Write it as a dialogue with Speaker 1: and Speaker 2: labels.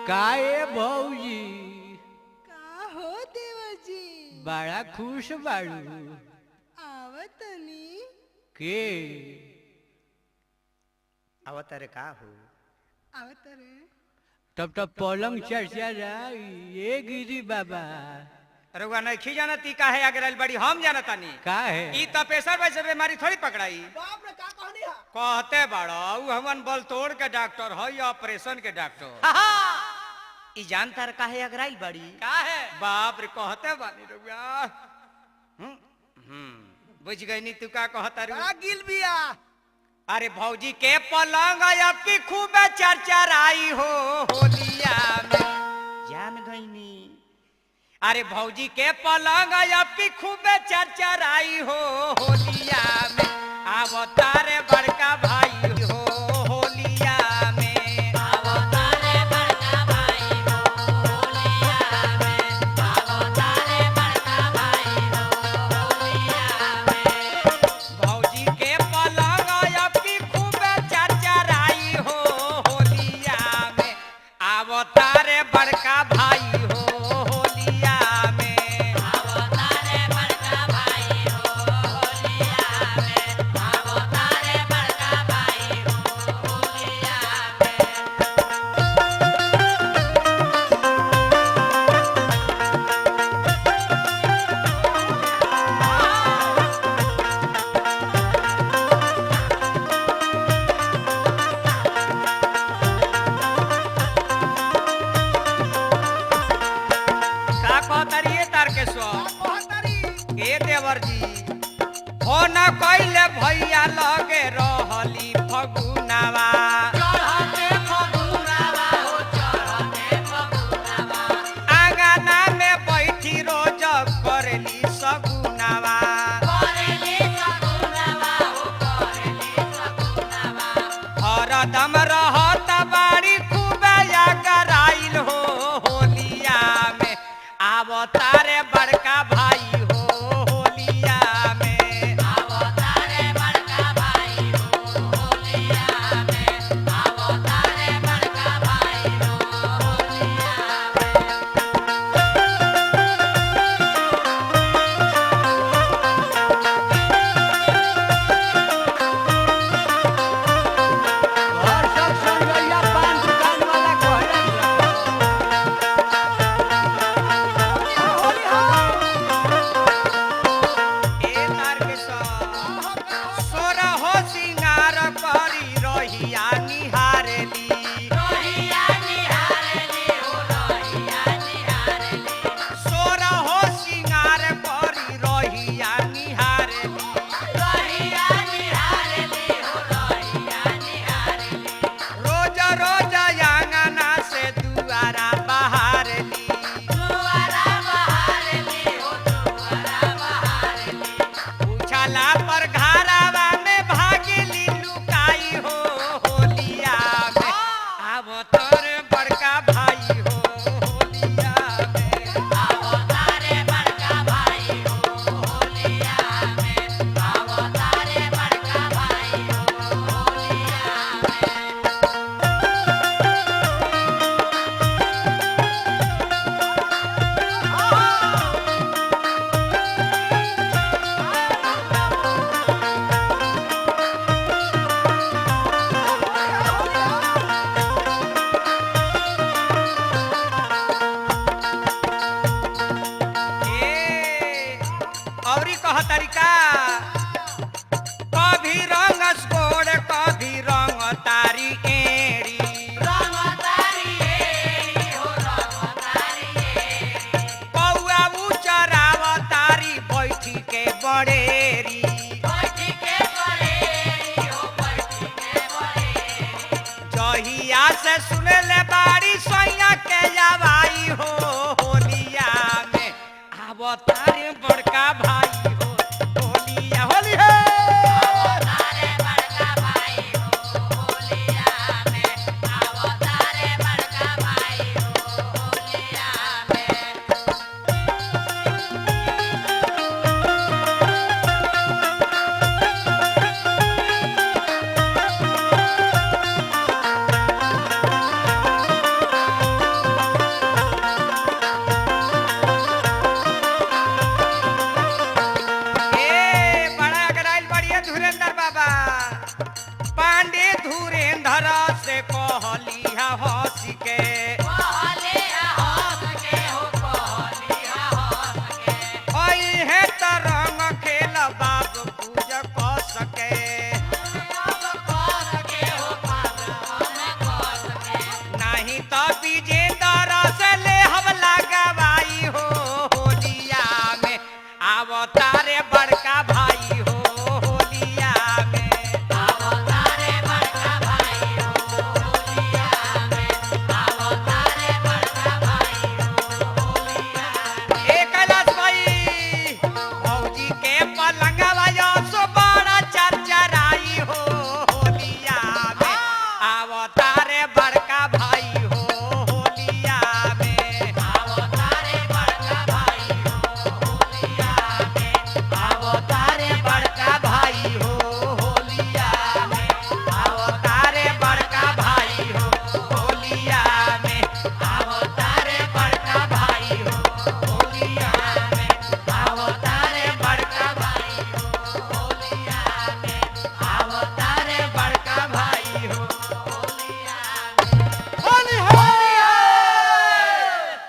Speaker 1: काए भौजी।
Speaker 2: का हो देवर जी?
Speaker 1: बड़ा खुश बाड़ू।
Speaker 2: आवतनी।
Speaker 1: के
Speaker 3: आवत रे का हो?
Speaker 2: आवत रे।
Speaker 1: तब तब पलंग चर्चा जाई ये गिरी बाबा।
Speaker 3: रउआ नइखी जानत ई काहे आगे रहल बड़ी, हम जानतानी।
Speaker 1: का है?
Speaker 3: ई त पेशर वैसे बीमारी थोड़ी पकड़ाई।
Speaker 4: बाप रे, का कहनी है?
Speaker 3: कहते बाड़ा उ हमन बल तोड़ के डॉक्टर है या ऑपरेशन के डॉक्टर। ई जानता रे काहे अगराइल बड़ी?
Speaker 4: का है?
Speaker 3: बाप रे, कहते बानी रउआ। हम्म हम्म, बुझ गई नी तू का कहता रू।
Speaker 4: बड़ा गिल बिया।
Speaker 3: अरे भौजी के पलंग अब की खूबे चरचराई हो होलिया में, जान गईनी। अरे भौजी के पलंग अब की खूबे चरचराई हो होलिया में, आवो तारे बड़का भाई हो होलिया में। भौजी के पलंग अब की खूबे चरचराई हो होलिया में, आवो तारे बड़का भाई हो होलिया में। का कहतरिए तारकेश्वर?
Speaker 4: कहतरी।
Speaker 3: ए देवर जी, हो न कैले भैया लगे रहली फगुनावा, आंगना में बैठी रोज करली सगुनावा। हरदम रहत बाड़ी खूबे या कराइल हो होलिया में, आव तारे बड़का भाई हो होलिया में।
Speaker 1: और सब संगैया पान दुकान वाला कहला।
Speaker 4: होली हो।
Speaker 3: ए तारकेश्वर, सोर हो सिंगार करी रहिया निहारेली, सोर हो सिंगार करी रहिया निहारेली, रोज रोज आंगना से दुआरा बहारेली। उछला पर घरावा में भागली लुकाई हो होलिया में, आव तोर बड़का भाई हो होलिया में। ए औरी कह तरीका, कभी रंग गोड़ कभी रंग तारी एड़ी, पौआ उचराव तारी बैठी के बड़ेरी। जहिया से सुने ले बाड़ी सैया के आवाई हो होलिया में, आव तारे बड़का भाई हो होलिया, होली है।
Speaker 4: होली।
Speaker 3: बीज